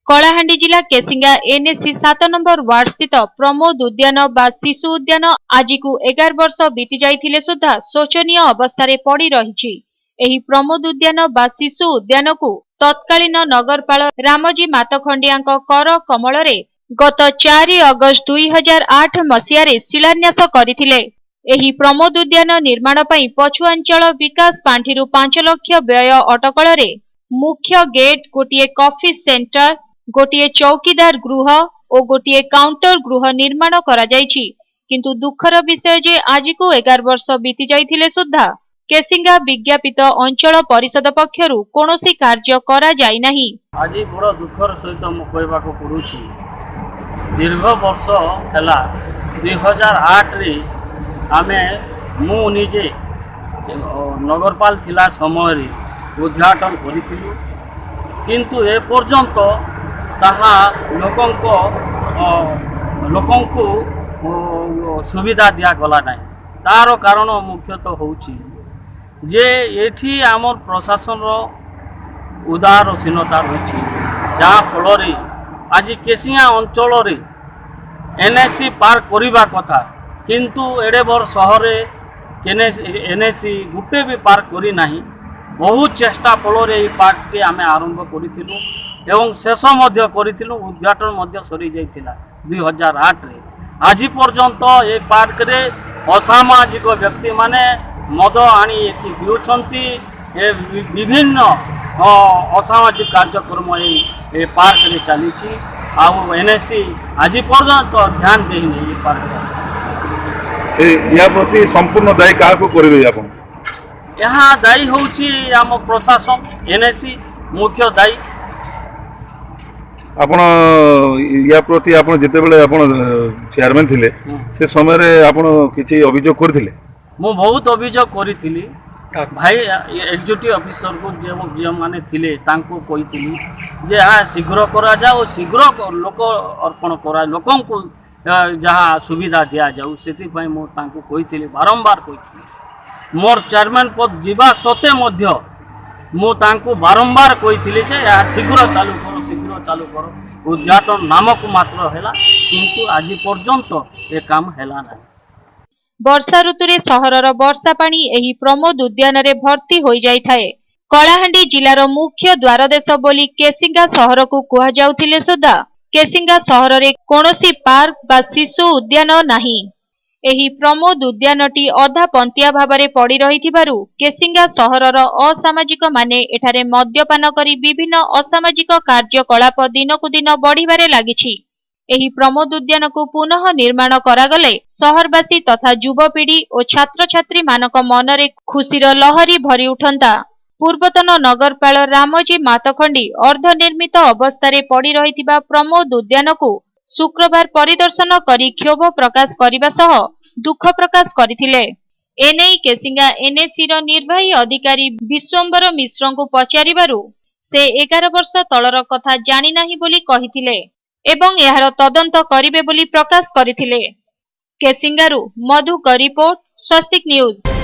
କଳାହାଣ୍ଡି ଜିଲ୍ଲା Kesinga NAC 7 number ward ସ୍ଥିତ ପ୍ରମୋଦ ଉଦ୍ୟାନ ବା ଶିଶୁ ଉଦ୍ୟାନ ଆଜିକୁ 11 ବର୍ଷ ବିତି ଯାଇଥିଲେ ସୁଦ୍ଧା ଶୋଚନୀୟ ଅବସ୍ଥାରେ ପଡ଼ି ରହିଛି। ଏହି ପ୍ରମୋଦ ଉଦ୍ୟାନ ବା ଶିଶୁ ଉଦ୍ୟାନକୁ ତତ୍କାଳୀନ ନଗରପାଳ ରାମଜୀ ମାତଖଣ୍ଡିଆଙ୍କ କର କମଳରେ ଗତ 4 ଅଗଷ୍ଟ 2008 ମସିହାରେ ଶିଳାନ୍ୟାସ କରିଥିଲେ। ଏହି ପ୍ରମୋଦ ଉଦ୍ୟାନ ନିର୍ମାଣ ପାଇଁ ପଛୁଆଞ୍ଚଳ ବିକାଶ ପାଣ୍ଠିରୁ 5 ଲକ୍ଷ ବ୍ୟୟ ଅଟକଳରେ ମୁଖ୍ୟ ଗେଟ୍, ଗୋଟିଏ କଫି ସେଣ୍ଟର, ଗୋଟିଏ ଚୌକିଦାର ଗୃହ ଓ ଗୋଟିଏ କାଉଣ୍ଟର ଗୃହ ନିର୍ମାଣ କରାଯାଇଛି। କିନ୍ତୁ ଦୁଃଖର ବିଷୟ ଯେ ଆଜିକୁ 11 ବର୍ଷ ବିତି ଯାଇଥିଲେ ସୁଦ୍ଧା କେସିଙ୍ଗା ବିଜ୍ଞାପିତ ଅଞ୍ଚଳ ପରିଷଦ ପକ୍ଷରୁ କୌଣସି କାର୍ଯ୍ୟ କରାଯାଇନାହିଁ। ଆଜି ବଡ଼ ଦୁଃଖର ସହିତ ମୁଁ କହିବାକୁ ପଡ଼ୁଛି, ଦୀର୍ଘ ବର୍ଷ ହେଲା 2008ରେ ଆମେ ମୁଁ ନିଜେ ନଗରପାଲ ଥିଲା ସମୟରେ ଉଦ୍ଘାଟନ କରିଥିଲୁ, କିନ୍ତୁ ଏପର୍ଯ୍ୟନ୍ତ ତାହା ଲୋକଙ୍କୁ ସୁବିଧା ଦିଆଗଲା ନାହିଁ। ତାର କାରଣ ମୁଖ୍ୟତଃ ହେଉଛି ଯେ ଏଠି ଆମର ପ୍ରଶାସନର ଉଦାସୀନତା ରହିଛି, ଯାହାଫଳରେ ଆଜି କେସିଙ୍ଗା ଅଞ୍ଚଳରେ ଏନ୍ ଏ ସି ପାର୍କ କରିବା କଥା, କିନ୍ତୁ ଏଡ଼େ ବଡ଼ ସହରରେ ଏନ୍ ଏ ସି ଗୋଟେ ବି ପାର୍କ କରିନାହିଁ। ବହୁତ ଚେଷ୍ଟା ଫଳରେ ଏହି ପାର୍କଟି ଆମେ ଆରମ୍ଭ କରିଥିଲୁ ଏବଂ ଶେଷ ମଧ୍ୟ କରିଥିଲୁ, ଉଦ୍ଘାଟନ ମଧ୍ୟ ସରିଯାଇଥିଲା 2008ରେ। ଆଜି ପର୍ଯ୍ୟନ୍ତ ଏ ପାର୍କରେ ଅସାମାଜିକ ବ୍ୟକ୍ତିମାନେ ମଦ ଆଣି ଏଠି ପିଉଛନ୍ତି। ଏ ବିଭିନ୍ନ ଅସାମାଜିକ କାର୍ଯ୍ୟକ୍ରମ ଏଇ ଏ ପାର୍କରେ ଚାଲିଛି ଆଉ ଏନ୍ ଏ ସି ଆଜି ପର୍ଯ୍ୟନ୍ତ ଧ୍ୟାନ ଦେଇନି ଏ ପାର୍କରେ। ୟା ପ୍ରତି ସମ୍ପୂର୍ଣ୍ଣ ଦାୟୀ କାହାକୁ କରିବେ ଆପଣ? ଏହା ଦାୟୀ ହେଉଛି ଆମ ପ୍ରଶାସନ, ଏନ୍ ଏ ସି ମୁଖ୍ୟ ଦାୟୀ। ଆପଣ ୟା ପ୍ରତି ଆପଣ ଯେତେବେଳେ ଆପଣ ଚେୟାରମ୍ୟାନ୍ ଥିଲେ, ସେ ସମୟରେ ଆପଣ କିଛି ଅଭିଯୋଗ କରିଥିଲେ? ମୁଁ ବହୁତ ଅଭିଯୋଗ କରିଥିଲି ଭାଇ। ଏକ୍ଜିକ୍ୟୁଟିଭ ଅଫିସରକୁ ଯେଉଁମାନେ ଥିଲେ ତାଙ୍କୁ କହିଥିଲି ଯେ ଏହା ଶୀଘ୍ର କରାଯାଉ, ଶୀଘ୍ର ଲୋକ ଅର୍ପଣ କରା, ଲୋକଙ୍କୁ ଯାହା ସୁବିଧା ଦିଆଯାଉ। ସେଥିପାଇଁ ମୁଁ ତାଙ୍କୁ କହିଥିଲି, ବାରମ୍ବାର କହିଥିଲି। ମୋର ଚେୟାରମ୍ୟାନ୍ ପଦ ଯିବା ସତ୍ତ୍ୱେ ମଧ୍ୟ ମୁଁ ତାଙ୍କୁ ବାରମ୍ବାର କହିଥିଲି ଯେ ଏହା ଶୀଘ୍ର ଚାଲୁ କର, ଶୀଘ୍ର ଚାଲୁ କର। ଉଦ୍ଘାଟନ ନାମକୁ ମାତ୍ର ହେଲା, କିନ୍ତୁ ଆଜି ପର୍ଯ୍ୟନ୍ତ ଏ କାମ ହେଲା ନାହିଁ। ବର୍ଷା ଋତୁରେ ସହରର ବର୍ଷା ପାଣି ଏହି ପ୍ରମୋଦ ଉଦ୍ୟାନରେ ଭର୍ତ୍ତି ହୋଇଯାଇଥାଏ। କଳାହାଣ୍ଡି ଜିଲ୍ଲାର ମୁଖ୍ୟ ଦ୍ୱାରଦେଶ ବୋଲି କେସିଙ୍ଗା ସହରକୁ କୁହାଯାଉଥିଲେ ସୁଦ୍ଧା କେସିଙ୍ଗା ସହରରେ କୌଣସି ପାର୍କ ବା ଶିଶୁ ଉଦ୍ୟାନ ନାହିଁ। ଏହି ପ୍ରମୋଦ ଉଦ୍ୟାନଟି ଅଧା ପନ୍ତିଆ ଭାବରେ ପଡ଼ି ରହିଥିବାରୁ କେସିଙ୍ଗା ସହରର ଅସାମାଜିକମାନେ ଏଠାରେ ମଦ୍ୟପାନ କରି ବିଭିନ୍ନ ଅସାମାଜିକ କାର୍ଯ୍ୟକଳାପ ଦିନକୁ ଦିନ ବଢ଼ିବାରେ ଲାଗିଛି। ଏହି ପ୍ରମୋଦ ଉଦ୍ୟାନକୁ ପୁନଃ ନିର୍ମାଣ କରାଗଲେ ସହରବାସୀ ତଥା ଯୁବପିଢ଼ି ଓ ଛାତ୍ରଛାତ୍ରୀମାନଙ୍କ ମନରେ ଖୁସିର ଲହରୀ ଭରି ଉଠନ୍ତା। ପୂର୍ବତନ ନଗରପାଳ ରାମଜୀ ମାତଖଣ୍ଡି ଅର୍ଦ୍ଧନିର୍ମିତ ଅବସ୍ଥାରେ ପଡ଼ି ରହିଥିବା ପ୍ରମୋଦ ଉଦ୍ୟାନକୁ ଶୁକ୍ରବାର ପରିଦର୍ଶନ କରି କ୍ଷୋଭ ପ୍ରକାଶ କରିବା ସହ ଦୁଃଖ ପ୍ରକାଶ କରିଥିଲେ। ଏନେଇ କେସିଙ୍ଗା ଏନ୍ଏସିର ନିର୍ବାହୀ ଅଧିକାରୀ ବିଶ୍ୱମ୍ବର ମିଶ୍ରଙ୍କୁ ପଚାରିବାରୁ ସେ 11 ବର୍ଷ ତଳର କଥା ଜାଣିନାହିଁ ବୋଲି କହିଥିଲେ ଏବଂ ଏହାର ତଦନ୍ତ କରିବେ ବୋଲି ପ୍ରକାଶ କରିଥିଲେ। କେସିଙ୍ଗାରୁ ମଧୁଙ୍କ ରିପୋର୍ଟ, ସ୍ୱସ୍ତିକ ନ୍ୟୁଜ୍।